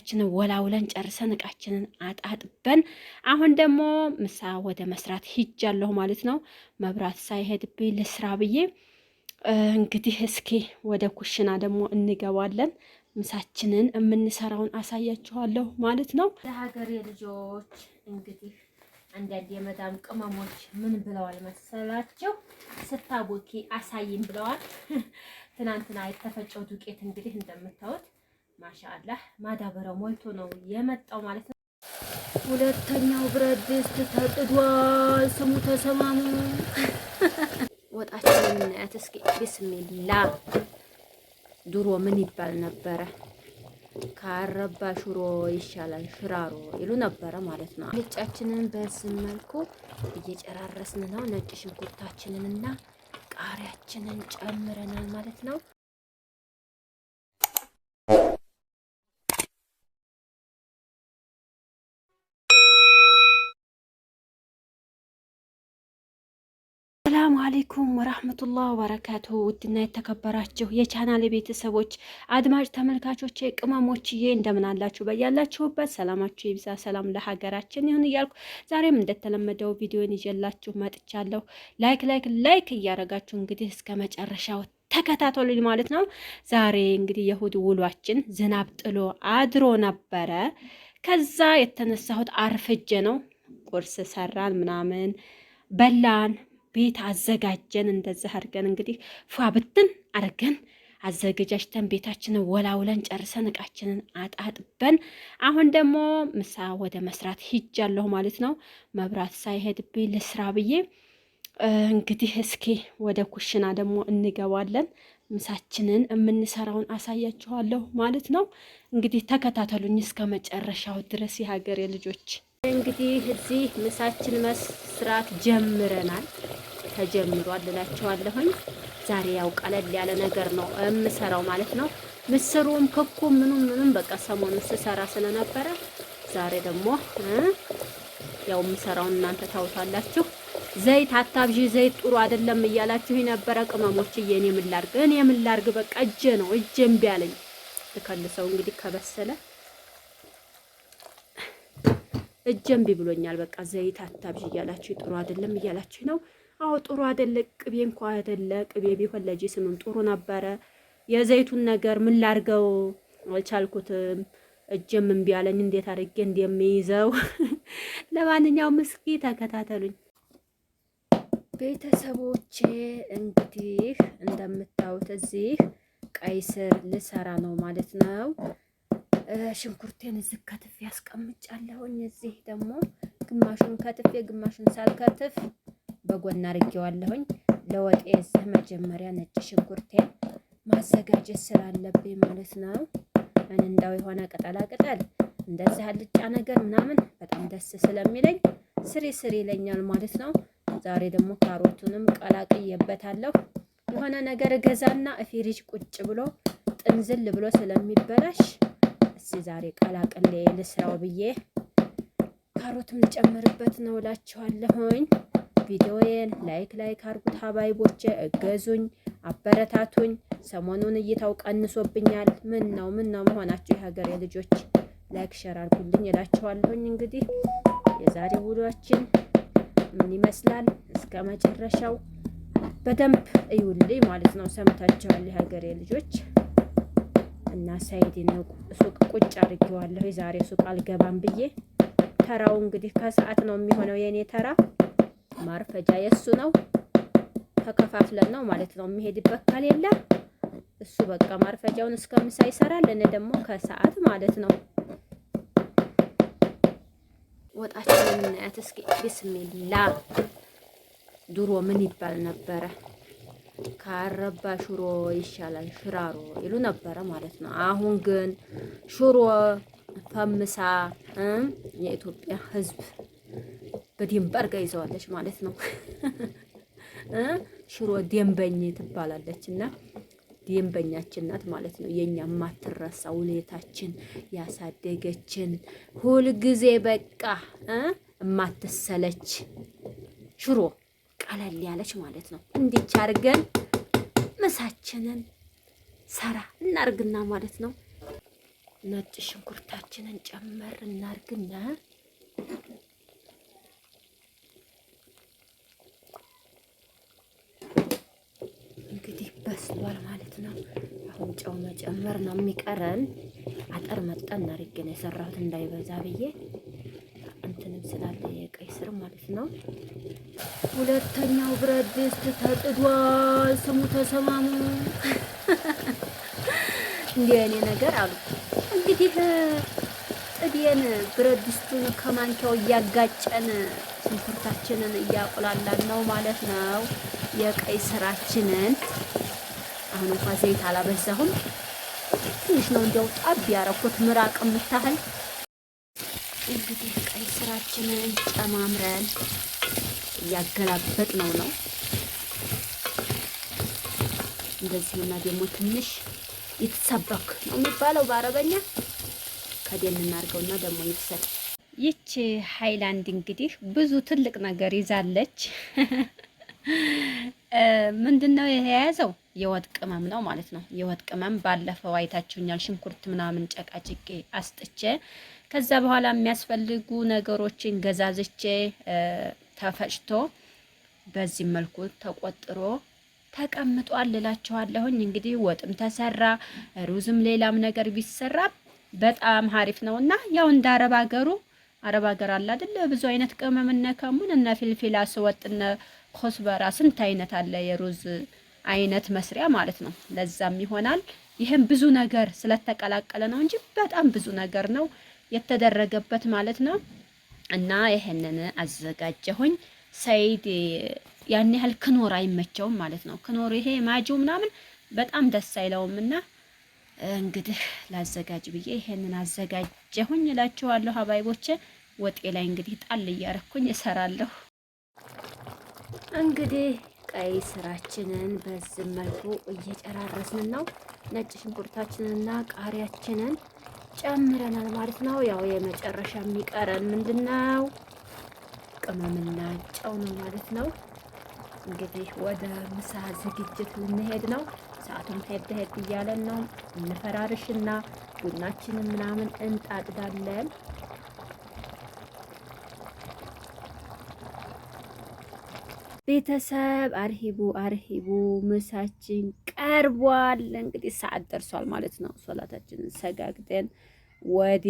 ቤታችንን ወላውለን ጨርሰን እቃችንን አጣጥበን አሁን ደግሞ ምሳ ወደ መስራት ሂጃለሁ ማለት ነው። መብራት ሳይሄድብኝ ልስራ ብዬ እንግዲህ እስኪ ወደ ኩሽና ደግሞ እንገባለን። ምሳችንን የምንሰራውን አሳያችኋለሁ ማለት ነው። ለሀገሬ ልጆች እንግዲህ አንዳንድ የመዳም ቅመሞች ምን ብለዋል መሰላችሁ? ስታቦኪ አሳይም ብለዋል። ትናንትና የተፈጨው ዱቄት እንግዲህ እንደምታዩት ማሻአላህ ማዳበሪያው ሞልቶ ነው የመጣው ማለት ነው። ሁለተኛው ብረት ድስት ተጥዷል። ስሙ ተሰማሙ። ወጣችንን እናያት እስኪ። ቢስሚላ ድሮ ምን ይባል ነበረ? ካረባ ሽሮ ይሻላል ሽራሮ ይሉ ነበረ ማለት ነው። አልጫችንን በዚህ መልኩ እየጨራረስን ነው። ነጭ ሽንኩርታችንንና ቃሪያችንን ጨምረናል ማለት ነው። ሰላሙ አሌይኩም ወራህመቱላህ ወበረካቱ። ውድና የተከበራችሁ የቻናል ቤተሰቦች አድማጭ ተመልካቾቼ፣ ቅመሞችዬ እንደምን አላችሁ? በያላችሁበት ሰላማችሁ ይብዛ፣ ሰላም ለሀገራችን ይሁን እያልኩ ዛሬም እንደተለመደው ቪዲዮን ይዤላችሁ መጥቻለሁ። like like like እያደረጋችሁ እንግዲህ እስከ መጨረሻው ተከታተሉኝ ማለት ነው። ዛሬ እንግዲህ የእሁድ ውሏችን ዝናብ ጥሎ አድሮ ነበረ። ከዛ የተነሳሁት አርፍጄ ነው። ቁርስ ሰራን ምናምን በላን ቤት አዘጋጀን። እንደዚህ አድርገን እንግዲህ ፏ ብትን አድርገን አዘገጃጅተን ቤታችንን ወላውለን ጨርሰን እቃችንን አጣጥበን አሁን ደግሞ ምሳ ወደ መስራት ሂጃለሁ ማለት ነው። መብራት ሳይሄድብኝ ልስራ ብዬ እንግዲህ እስኪ ወደ ኩሽና ደግሞ እንገባለን። ምሳችንን የምንሰራውን አሳያችኋለሁ ማለት ነው። እንግዲህ ተከታተሉኝ እስከ መጨረሻው ድረስ የሀገሬ ልጆች። እንግዲህ እዚህ ምሳችን መስራት ጀምረናል፣ ተጀምሯል እላቸዋለሁኝ። ዛሬ ያው ቀለል ያለ ነገር ነው የምሰራው ማለት ነው። ምስሩም ክኩም ምኑም ምኑም በቃ ሰሞኑን ስሰራ ስለነበረ ዛሬ ደግሞ ያው የምሰራውን እናንተ ታውታላችሁ። ዘይት አታብዢ፣ ዘይት ጥሩ አይደለም እያላችሁ የነበረ ቅመሞችዬ፣ እኔ ምን ላድርግ እኔ ምን ላድርግ? በቃ እጄ ነው እጄ እምቢ አለኝ። ልከልሰው እንግዲህ ከበሰለ እጄ እምቢ ብሎኛል። በቃ ዘይት አታብዢ እያላችሁ ጥሩ አይደለም እያላችሁ ነው። አዎ ጥሩ አይደለ፣ ቅቤ እንኳ አይደለ፣ ቅቤ ቢሆን ለጂስምም ጥሩ ነበረ። የዘይቱን ነገር ምን ላድርገው አልቻልኩትም። እጄም እምቢ አለኝ። እንዴት አድርጌ እንደሚይዘው ለማንኛውም እስኪ ተከታተሉኝ ቤተሰቦቼ። እንግዲህ እንደምታዩት እዚህ ቀይ ስር ልሰራ ነው ማለት ነው። ሽንኩርቴን እዚህ ከትፌ አስቀምጫለሁኝ። እዚህ ደግሞ ግማሹን ከትፌ ግማሹን ሳልከትፍ በጎን አድርጌዋለሁኝ። ለወጤ እዚህ መጀመሪያ ነጭ ሽንኩርቴን ማዘጋጀት ስላለብኝ ማለት ነው። እኔ እንዳው የሆነ ቅጠላ ቅጠል እንደዚህ አልጫ ነገር ምናምን በጣም ደስ ስለሚለኝ ስሪ ስሪ ይለኛል ማለት ነው። ዛሬ ደግሞ ካሮቱንም ቀላቅዬበታለሁ። የሆነ ነገር ገዛና ፍሪጅ ቁጭ ብሎ ጥንዝል ብሎ ስለሚበላሽ እስኪ ዛሬ ቀላቅሌ ልስራው ብዬ ካሮትም ልጨምርበት ነው እላችኋለሁኝ። ቪዲዮዬን like like አርጉት ሀባይቦቼ፣ እገዙኝ፣ አበረታቱኝ። ሰሞኑን እይታው ቀንሶብኛል። ምን ነው ምን ነው መሆናችሁ የሀገሬ ልጆች፣ like share አርጉልኝ እላችኋለሁኝ። እንግዲህ የዛሬ ውሏችን ምን ይመስላል እስከ መጨረሻው በደንብ እዩልኝ ማለት ነው። ሰምታችኋል የሀገሬ ልጆች። እና ሳይድን ሱቅ ቁጭ አድርጌዋለሁ። የዛሬ ሱቅ አልገባም ብዬ ተራው እንግዲህ ከሰዓት ነው የሚሆነው የኔ ተራ። ማርፈጃ የእሱ ነው። ተከፋፍለን ነው ማለት ነው የሚሄድበት ከሌለ እሱ በቃ ማርፈጃውን እስከ ምሳ ይሰራል። እኔ ደግሞ ከሰዓት ማለት ነው። ወጣችንን እናያት እስኪ። ቢስሚላ ድሮ ምን ይባል ነበረ? ካረባ ሽሮ ይሻላል ሽራሮ ይሉ ነበረ ማለት ነው። አሁን ግን ሽሮ ፈምሳ የኢትዮጵያ ሕዝብ በደንብ አድርጋ ይዘዋለች ማለት ነው። ሽሮ ደንበኝ ትባላለች እና ደንበኛችን ናት ማለት ነው። የኛ የማትረሳ ውለታችን ያሳደገችን ሁልጊዜ በቃ የማትሰለች ሽሮ ቀለል ያለች ማለት ነው። እንዲች አድርገን ምሳችንን ሰራ እናርግና ማለት ነው። ነጭ ሽንኩርታችንን ጨመር እናርግና እንግዲህ በስሏል ማለት ነው። አሁን ጨው መጨመር ነው የሚቀረን። አጠር መጠን አድርጌ ነው የሰራሁት እንዳይበዛ ብዬ እንትንም ስላለ የቀይ ስር ማለት ነው። ሁለተኛው ብረት ድስት ተጥዷል። ስሙ ተሰማሙ። እንዲህ የኔ ነገር አሉ እንግዲህ ጥዴን ብረት ድስቱን ከማንኪያው እያጋጨን ሽንኩርታችንን እያቁላላን ነው ማለት ነው። የቀይ ስራችንን አሁን እንኳን ዘይት አላበዛሁም። ትንሽ ነው እንዲያው ጣብ ያረኩት ምራቅ የምታህል። እንግዲህ ቀይ ስራችንን ጨማምረን እያገላበጥ ነው ነው እንደዚሁና ደግሞ ትንሽ ይተሰበክ ነው የሚባለው በአረበኛ። ከደን እናድርገውና ደግሞ ይብሰል። ይች ሃይላንድ እንግዲህ ብዙ ትልቅ ነገር ይዛለች። ምንድነው የያዘው? የወጥ ቅመም ነው ማለት ነው። የወጥ ቅመም ባለፈው አይታችሁኛል። ሽንኩርት ምናምን ጨቃጭቄ አስጥቼ ከዛ በኋላ የሚያስፈልጉ ነገሮችን ገዛዝቼ ተፈጭቶ በዚህ መልኩ ተቆጥሮ ተቀምጧል እላችኋለሁኝ። እንግዲህ ወጥም ተሰራ ሩዝም ሌላም ነገር ቢሰራ በጣም ሀሪፍ ነውና ያው እንደ አረብ ሀገሩ አረብ ሀገር አለ አይደል? ብዙ አይነት ቅመም እነ ከሙን እነ فلفل أسود እነ كزبرة ስንት አይነት አለ የሩዝ አይነት መስሪያ ማለት ነው። ለዛም ይሆናል ይህም ብዙ ነገር ስለተቀላቀለ ነው እንጂ በጣም ብዙ ነገር ነው የተደረገበት ማለት ነው። እና ይሄንን አዘጋጀሁኝ። ሰይድ ያን ያህል ክኖር አይመቸውም ማለት ነው። ክኖር ይሄ ማጂው ምናምን በጣም ደስ አይለውም እና እንግዲህ ላዘጋጅ ብዬ ይሄንን አዘጋጀሁኝ እላችኋለሁ ሀባይቦቼ። ወጤ ላይ እንግዲህ ጣል እያረኩኝ እሰራለሁ። እንግዲህ ቀይ ስራችንን በዚህ መልኩ እየጨራረስን ነው። ነጭ ሽንኩርታችንንና ቃሪያችንን ጨምረናል ማለት ነው። ያው የመጨረሻ የሚቀረን ምንድነው? ቅመምና ጨው ነው ማለት ነው። እንግዲህ ወደ ምሳ ዝግጅት ልንሄድ ነው። ሰዓቱም ሄድ ሄድ እያለን ነው። እንፈራርሽና ቡናችንን ምናምን እንጣጥዳለን። ቤተሰብ አርሂቡ አርሂቡ፣ ምሳችን ቀርቧል። እንግዲህ ሰዓት ደርሷል ማለት ነው። ሶላታችንን ሰጋግደን ወደ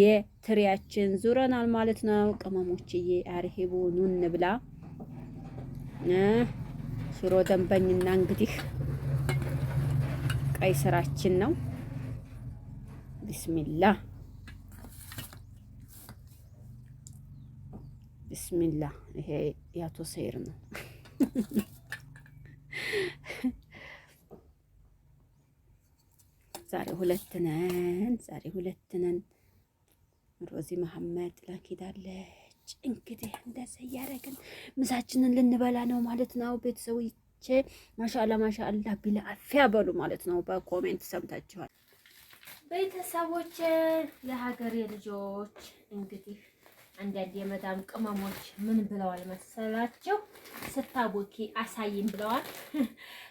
ትሪያችን ዙረናል ማለት ነው። ቅመሞችዬ አርሂቡ ኑ እንብላ። ሽሮ ደንበኝና እንግዲህ ቀይ ስራችን ነው። ቢስሚላ ቢስሚላ። ይሄ የአቶ ሰይር ነው። ዛሬ ሁለት ነን። ዛሬ ሁለት ነን። ሮዚ መሐመድ ላኪዳለች። እንግዲህ እንደዚህ እያደረግን ምሳችንን ልንበላ ነው ማለት ነው። ቤተሰቦቼ ማሻአላ ማሻአላ ቢልአፊያ በሉ ማለት ነው። በ comment ሰምታችኋል። ቤተሰቦቼ የሀገሬ ልጆች እንግዲህ አንዳንድ የመዳም ቅመሞች ምን ብለዋል መሰላችሁ? ስታቦኪ አሳይም ብለዋል።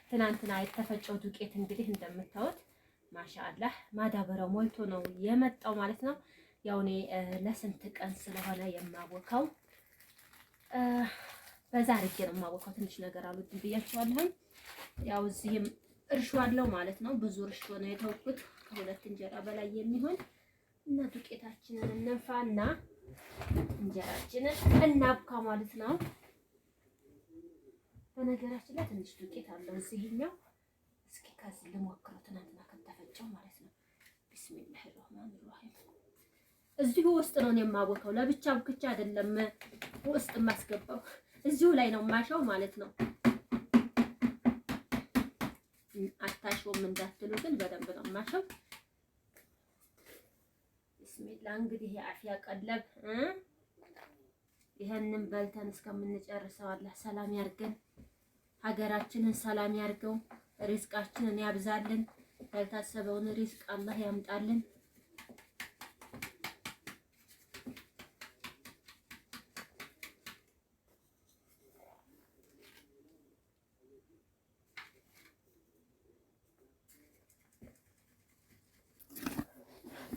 ትናንትና የተፈጨው ዱቄት እንግዲህ እንደምታዩት ማሻአላህ ማዳበሪያው ሞልቶ ነው የመጣው ማለት ነው። ያው እኔ ለስንት ቀን ስለሆነ የማቦካው በዛ አድርጌ ነው የማቦካው። ትንሽ ነገር አልወድም ብያቸዋለሁኝ። ያው እዚህም እርሾ አለው ማለት ነው። ብዙ እርሾ ነው የተውኩት ከሁለት እንጀራ በላይ የሚሆን እና ዱቄታችንን እንንፋና እንጀራችንን እናብካ ማለት ነው። በነገራችን ላይ ትንሽ ዱቄት አለው እዚህኛው። እስኪ ከዚህ ልሞክረው፣ ትናንትና ከተፈጨው ማለት ነው። ቢስሚላህ ራህማን ራሂም። እዚሁ ውስጥ ነው የማቦካው፣ ለብቻ ብክቻ አይደለም ውስጥ የማስገባው፣ እዚሁ ላይ ነው ማሻው ማለት ነው። አታሾም እንዳትሉ ግን በደንብ ነው ማሸው። ቢስሚላ እንግዲህ የአፍያ ቀለብ ይህንን በልተን እስከምንጨርሰው አላህ ሰላም ያርገን፣ ሀገራችንን ሰላም ያርገው፣ ሪዝቃችንን ያብዛልን፣ ያልታሰበውን ሪዝቅ አላህ ያምጣልን።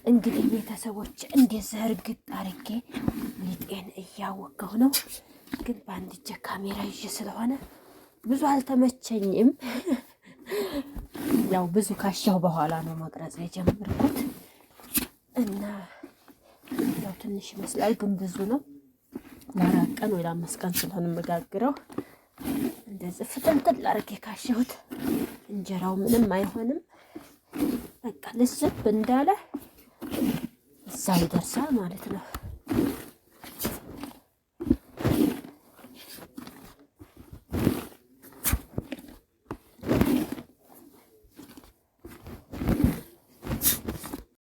እንግዲህ ቤተሰቦች እንደዚህ እርግጥ አድርጌ ሊጤን እያወጋሁ ነው። ግን በአንድ እጄ ካሜራ ይዤ ስለሆነ ብዙ አልተመቸኝም። ያው ብዙ ካሸሁ በኋላ ነው መቅረጽ የጀመርኩት እና ያው ትንሽ ይመስላል ግን ብዙ ነው። ለ4 ቀን ወይ ለ5 ቀን ስለሆነ የምጋግረው እንደዚህ ፍጥንጥል አድርጌ ካሸሁት እንጀራው ምንም አይሆንም። በቃ ልስብ እንዳለ እዛው ይደርሳል ማለት ነው።